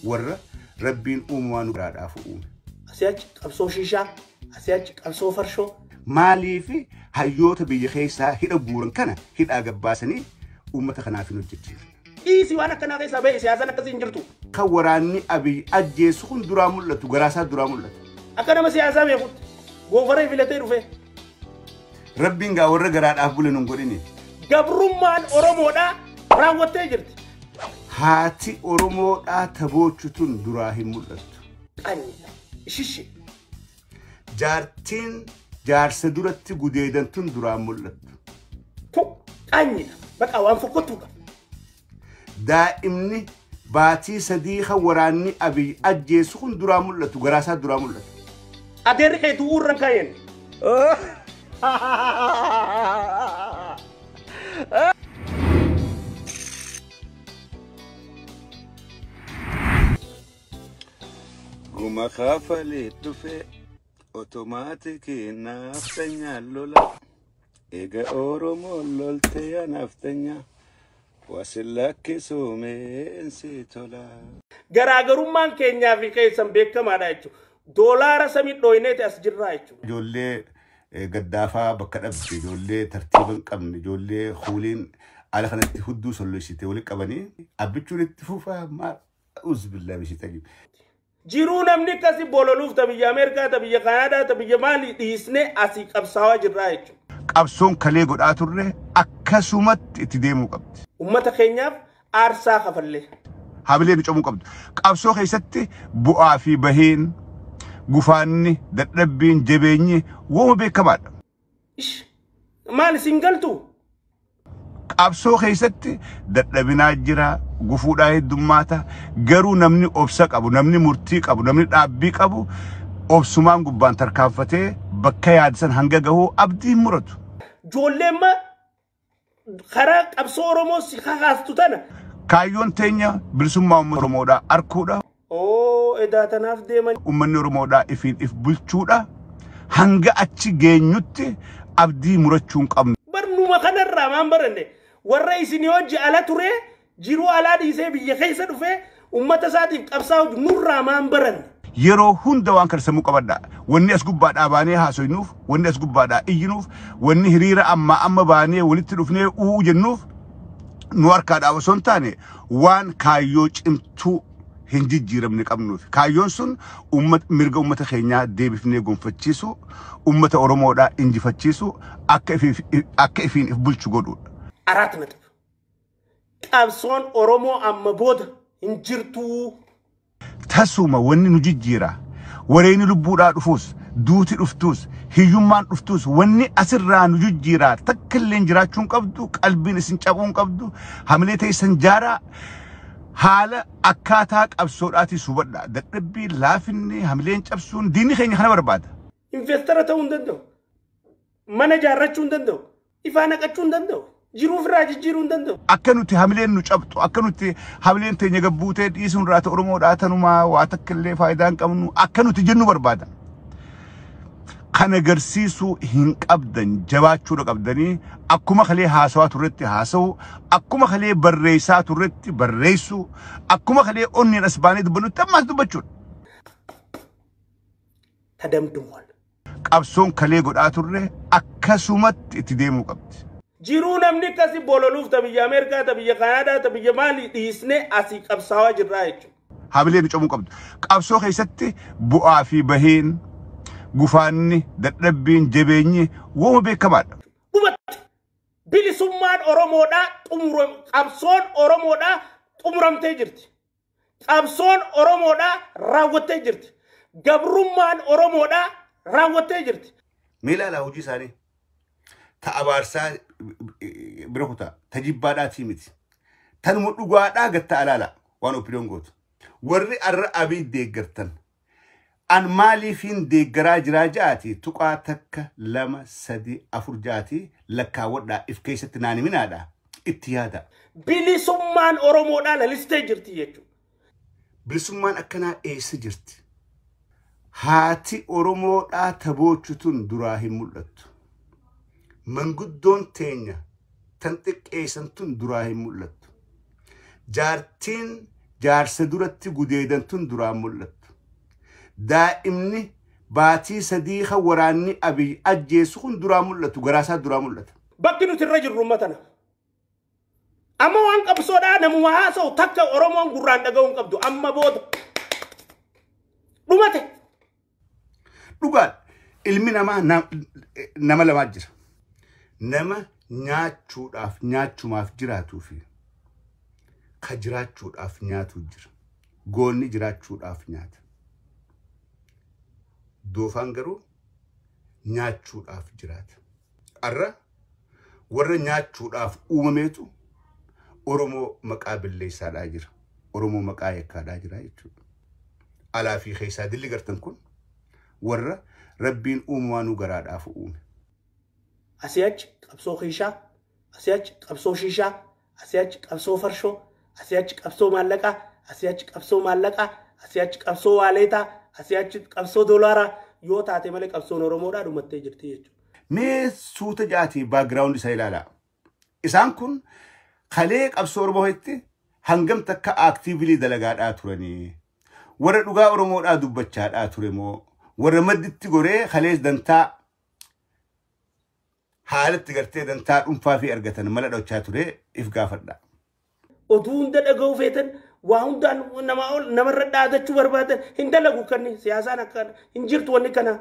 Warra Rabbiin uumamaa nu biraadhaaf uume. Asii achi qabsoo shishaa, asii achi qabsoo farshoo. Maaliif hayyoota biyya keessaa hidha guuran kana hidhaa gabbaasanii uummata kanaaf hin hojjechiifne? Dhiisii waan akkanaa keessaa bahe, siyaasaan akkasii hin jirtu. Kan waraanni Abiy ajjeesu kun duraa mul'atu, garaasaa duraa mul'atu. Akka nama siyaasaa beekutti goofaree filatee dhufe. Rabbiin gaa warra garaadhaaf bule nun godhini. Gabrummaan Oromoodhaa raawwattee jirti. Haati Oromoodhaa taboochu tun duraa hin mul'attu. Qanyiidha. Ishishi. Jaartiin jaarsa duratti gudeedan tun duraa mul'attu. Tu qanyiidha. Bakka waan fokkottuudha. Daa'imni baatii 3 kan waraanni Abiy ajjeesu kun duraa mul'atu, garaasaa duraa mul'atu. Adeerri kee du'uu irra hin kaa'een. Guma kaafalee dhufe otomaatikii naaftanya lola. Eega Oromoon lolte yaa naaftanya. Wasin lakkisuu meensi tola. Garaagarummaan keenyaa fi keessan beekamaadha jechuudha. Doolaara samii dhooyneeti as jirraa jechuudha. Ijoollee gaddaafaa bakka dhabde, ijoollee tartiiba hin qabne, ijoollee huuliin ala kanatti hudduu solloysite walitti qabanii abbichuun itti fufaa maal uzbillaa bishitanii. Jiruu namni akkasii bololuuf ta biyya Ameerikaa, ta biyya Kanaadaa, ta biyya maalii dhiisnee asii qabsaawaa jirraa jechuudha. Qabsoon kalee godhaa turre akkasumatti itti deemuu qabdi. Uummata keenyaaf aarsaa kafallee. Hamilee nu cabuu qabdu. Qabsoo keessatti bu'aa fi bahiin, gufaanni, dadhabbiin, jabeenyi wooma beekamaadha. Ish. Maal isin galtu? Qabsoo keessatti dadhabinaa jira, gufuudhaa heddummaata. Garuu namni obsa qabu, namni murtii qabu, namni dhaabbii qabu obsumaan gubbaan tarkaanfatee bakka yaadsan hanga gahuu abdii hin muratu. Ijoolleen ma karaa qabsoo Oromoo si kakaastu tana. Kaayyoon teenya bilisummaa uummata Oromoodhaa arkuudha. Oo edaa tanaaf deeman. Uummanni Oromoodhaa ifiin if bulchuudha. Hanga achi geenyutti abdii murachuu hin qabnu. Barnuma kanarraa maan baranne warra isin hojii ala ture jiruu alaa dhiisee biyya keessa dhufee uummata isaatiif qabsaa'u nurraa maan baranne. Yeroo hunda waan kana sammuu qabadhaa. Wanni as gubbaadhaa baanee haasoynuuf, wanni as gubbaadhaa iyyinuuf, wanni hiriira ammaa amma baanee walitti dhufnee u'uu jennuuf nu harkaadhaa osoo hin taane waan kaayyoo cimtuu hin jijjiiramne qabnuuf. Kaayyoon sun mirga uummata keenyaa deebifnee gonfachiisu, uummata Oromoodhaa injifachiisu, akka ifiin if bulchu godhuudha. 4 ነጥብ. Qabsoon Oromoo amma booda hin jirtuu. Tasuma wanni nu jijjiira. Wareeni lubbuudhaa dhufuus, duuti dhuftuus, hiyyummaan dhuftuus wanni asirraa nu jijjiira. Takka illee jiraachuu hin qabdu, qalbiin isin cabuu hin qabdu, hamilee teessan jaaraa. Haala akkaataa qabsoodhaatii hubadhaa. Dadhabbii, laafinni, hamileen cabsuun diinni keenya kana barbaada. Investara ta'uu hin danda'u. Mana ijaarrachuu hin danda'u. Ifaa naqachuu hin danda'u. Jiruu ofirraa jijjiiruu hin danda'u. Akka nuti hamileen nu cabxu, akka nuti hamileen teenya gabbuutee dhiisuun irraa Oromoodhaa tanumaa waa takka illee faayidaa hin qabnu akka nuti jennu barbaada. Kana agarsiisuu hin qabdan, jabaachuudha qabdanii akkuma kalee haasawaa turretti haasawuu, akkuma kalee barreessaa turretti barreessuu, akkuma kalee onneen as baanee dubbannutti ammaas dubbachuudha. Tadamdumuwal. Qabsoon kalee godhaa turre akkasumatti itti deemuu qabdi. Jiruu namni akkasii bololuuf ta biyya Ameerikaa, ta biyya Kanaadaa, ta biyya maalii dhiisnee asii qabsaawaa jirraa jechuudha. Hamilee nu cabuu qabdu. Qabsoo keessatti bu'aa fi bahiin, gufaanni, dadhabbiin, jabeenyi wooma beekamaadha. Dhumatti bilisummaan Oromoodhaa qabsoon Oromoodhaa xumuramtee jirti. Qabsoon Oromoodhaa raawwattee jirti. Gabrummaan Oromoodhaa raawwattee jirti. Mee ilaalaa hojii isaanii. Ta abaarsaa bira kutaa, ta jibbaadhaatii miti. Tanuma dhugaadhaa gatta alaala waan OPDO'n gootu. Warri arra Abiy deeggartan. An maaliifiin deeggaraa jiraa ja'aati tuqaa 1 2 3 4 ja'aati lakkaawwadhaa if keessatti naan himinaadha itti yaada. Bilisummaan Oromoodhaa lalistee jirti jechuudha. Bilisummaan akkanaa eessa jirti? Haati Oromoodhaa taboochu tun duraa hin mul'attu. Manguddoon teenya tan xiqqeessan tun duraa hin mul'attu. Jaartiin jaarsa duratti gudeedan tun duraan mul'attu. Daa'imni baatii 3 kan waraanni Abiy ajjeesu kun duraan mul'atu, garaasaa duraan mul'ata. Bakki nuti irra jirru uummata. Amma waan qabsoodhaa namuma haasa'u takka Oromoon gurraan dhaga'uu hin qabdu amma booda. Dhumate. Dhugaan ilmi namaa nama lamaa jira. Nama nyaachuudhaaf nyaachumaaf jiraatuu fi ka jiraachuudhaaf nyaatu jira. Goonni jiraachuudhaaf nyaata. Doofaan garuu nyaachuudhaaf jiraata. Arra warra nyaachuudhaaf uumameetu Oromoo maqaa billeessaadhaa jira. Oromoo maqaa yakkaadhaa jira jechuudha. Alaa fi keessaa dilli gartan kun warra Rabbiin uumaanuu garaadhaaf uume. Asii achi qabsoo kiishaa, asii achi qabsoo shiishaa, asii achi qabsoo farshoo, asii achi qabsoo maallaqaa, asii achi qabsoo maallaqaa, asii achi qabsoo waaleetaa, asii achi qabsoo doolaaraa yoo taate malee qabsoon Oromoodhaa dhumattee jirti jechuudha. Mee suuta jaatii background isaa ilaalaa. Isaan kun kalee qabsoo Oromootti hangam takka actively dalagaadhaa turanii. Warra dhugaa Oromoodhaa dubbachaadhaa ture moo warra madditti goree kalees dantaa haalatti gartee dantaa dhuunfaa fi argatan mala dhochaa ture if gaafadha. Oduu hunda dhaga'uu feetan waa hundaan namaa ol namarra dhaadachuu barbaadan hin dalagu kanni siyaasaan akka hin jirtu wanni kana.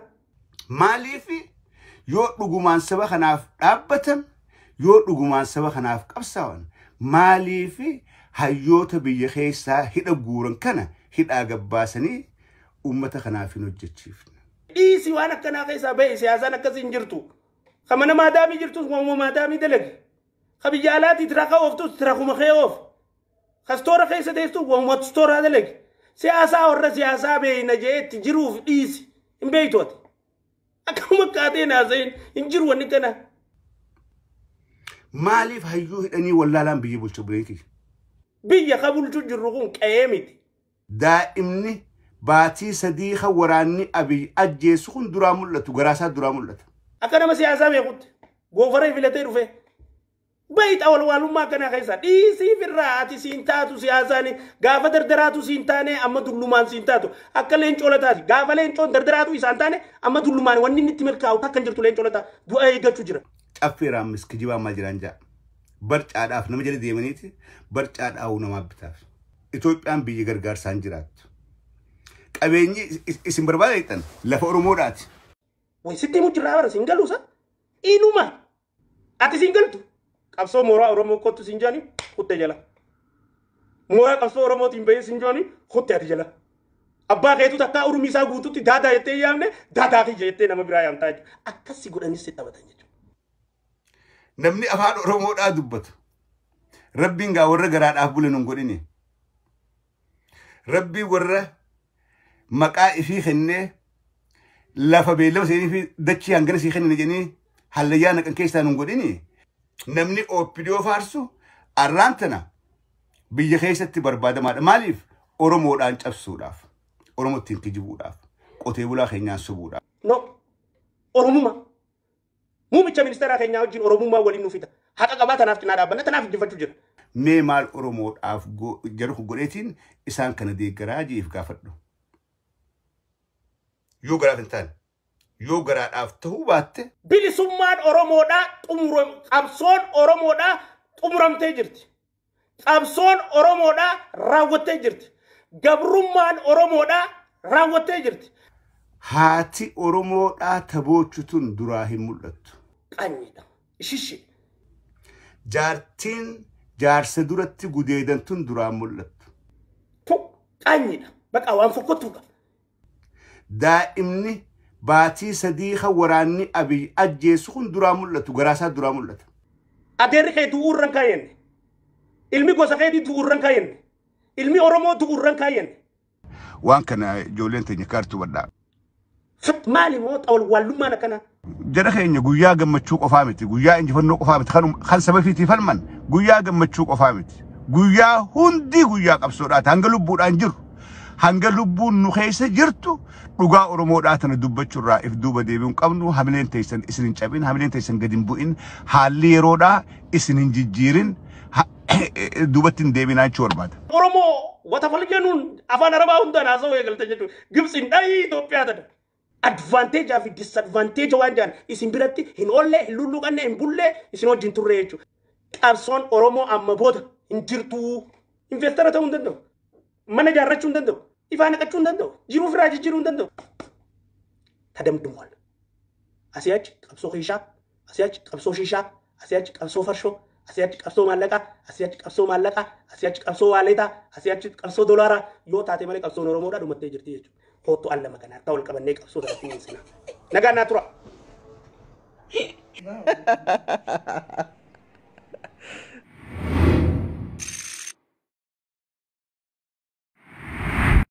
Maaliif yoo dhugumaan saba kanaaf dhaabbatan, yoo dhugumaan saba kanaaf qabsaa'an, maaliif hayyoota biyya keessaa hidha guuran kana hidhaa gabbaasanii uummata kanaaf hin hojjechiifne? Dhiisi waan akkanaa keessaa bahe siyaasaan akkasii hin jirtu. Ka mana maadaamii jirtus waanuma maadaamii dalagi. Ka biyya alaatii tiraka ooftus tirakuma kee oof. Ka stoora keessa teessu waanuma stooraa dalagi. Siyaasaa warra siyaasaa beeyna jeetti jiruuf dhiisi. Hin beeytu ati. Akkuma kaateen haasa'in hin jiru wanni kana. Maaliif hayyuu hidhanii wallaalaan biyya bulchu buleetii? Biyya ka bulchu jirru kun qe'ee miti. Daa'imni baatii 3 kan waraanni Abiy ajjeesu kun duraa mul'atu, garaasaa duraa mul'ata. Akka nama siyaasaa beekutti goofaree filatee dhufe. Baay'ee walwaalummaa akkanaa keessa dhiisii firraa ati siin taatu siyaasaan gaafa dardaraatu siin taane amma dullumaan siin taatu akka leencoo lataati gaafa leencoon dardaraatu isaan taane amma dullumaan wanni inni itti milkaa'u takka hin jirtu leencoo lataa du'a eeggachuu jira. Caffee raammis kijibaa maal jiraan ja'a. Barcaadhaaf nama jala deemaniiti barcaadhaa'uu namaaf bitaaf. Itoophiyaan biyya gargaarsaan jiraattu. Qabeenyi isin barbaada jettan lafa Oromoodhaati. Way sitti himu jirraa bara siin galuusa inuma ati siin galtu. Qabsoo mooraa Oromoo kottu siin jaani kutte jala. Mooraa qabsoo Oromootiin bahee siin jaani kutte ati jala. Abbaa keetu takkaa urmii isaa guututti daadaa jettee yaamne daadaa kiyya jettee nama biraa yaamtaa jechuudha. Akkasii godhanis si taphatan jechuudha. Namni afaan Oromoodhaa dubbatu. Rabbiin gaa warra garaadhaaf bule nun godhini. Rabbiin warra maqaa ifii kennee lafa beellama seenii fi dachii hangana sii kennine jedhanii hallayyaa naqan keessaa nun godhini. Namni OPDO faarsu arraan tana biyya keessatti barbaadamaadha. Maaliif? Oromoodhaan cabsuudhaaf, Oromoo ittiin kijibuudhaaf, qotee bulaa keenyaan sobuudhaaf. No, Oromummaa. Muummicha ministeeraa keenyaa wajjin Oromummaa waliin nu fida. Haqa qabaa tanaaf cinaa dhaabbanna tanaaf injifachuu jira. Mee maal Oromoodhaaf jedhu kun godheetiin isaan kana deeggaraa jiif gaafadhu. Yoo garaaf hin taane, yoo garaadhaaf ta'uu baatte. Bilisummaan Oromoodhaa xumuram, qabsoon Oromoodhaa xumuramtee jirti. Qabsoon Oromoodhaa raawwattee jirti. Gabrummaan Oromoodhaa raawwattee jirti. Haati Oromoodhaa taboochu tun duraa hin mul'attu. Qaanyiidha. Ishishi. Jaartiin jaarsa duratti gudeedan tun duraa mul'attu. Tu qaanyiidha. Baqa waan fokkottuudha. Daa'imni baatii 3 kan waraanni Abiy ajjeesu kun duraa mul'atu, garaasaa duraa mul'ata. Adeerri kee du'uurran kaayenne. Ilmi gosa keetii du'uurran kaayenne. Ilmi Oromoo du'uurran kaayenne. Waan kana ijoolleen teenya kaartuu badhaa. Maali moo xawalwallummaan akkana? Jara keenya guyyaa gammachuu qofaa miti, guyyaa injifannoo qofaa miti, kan saba fiitii falman guyyaa gammachuu qofaa miti. Guyyaa hundi guyyaa qabsoodhaati hanga lubbuudhaan jiru. Hanga lubbuun nu keessa jirtu dhugaa Oromoodhaa tana dubbachuurraa if duuba deebi'uun qabnu hamileen teessan isin hin cabin, hamileen teessan gadi hin bu'in, haalli yeroodhaa isin hin jijjiirin. Duubatti hin deebinaa jechuu barbaada. Oromoo wata faljanuun afaan Arabaa hundaan haasawuu eegalte jechuudha. Gibxiin dhahii Itoophiyaa tana. Advantage fi disadvantage waan jedhan isin biratti hin oolle, hin lulluqanne, hin bulle, isin wajjin turre jechuudha. Qabsoon Oromoo amma booda hin jirtu. Investor ta'uu hin danda'u. Mana ijaarrachuu hin danda'u. Ifaa naqachuu hin danda'u. Jiruu firaa jijjiiruu hin danda'u. ተደምድሟል። Asii achi qabsoo kiishaa, asii achi qabsoo shiishaa, asii achi qabsoo farshoo, asii achi qabsoo maallaqaa, asii achi qabsoo maallaqaa, asii achi qabsoo waaleetaa, asii achi qabsoo dolaaraa yoo taate malee qabsoon Oromoodhaa dhumattee jirti jechuudha. Kootu al lama kana harka wal qabannee qabsoo kana finiinsina. Nagaan naa tura.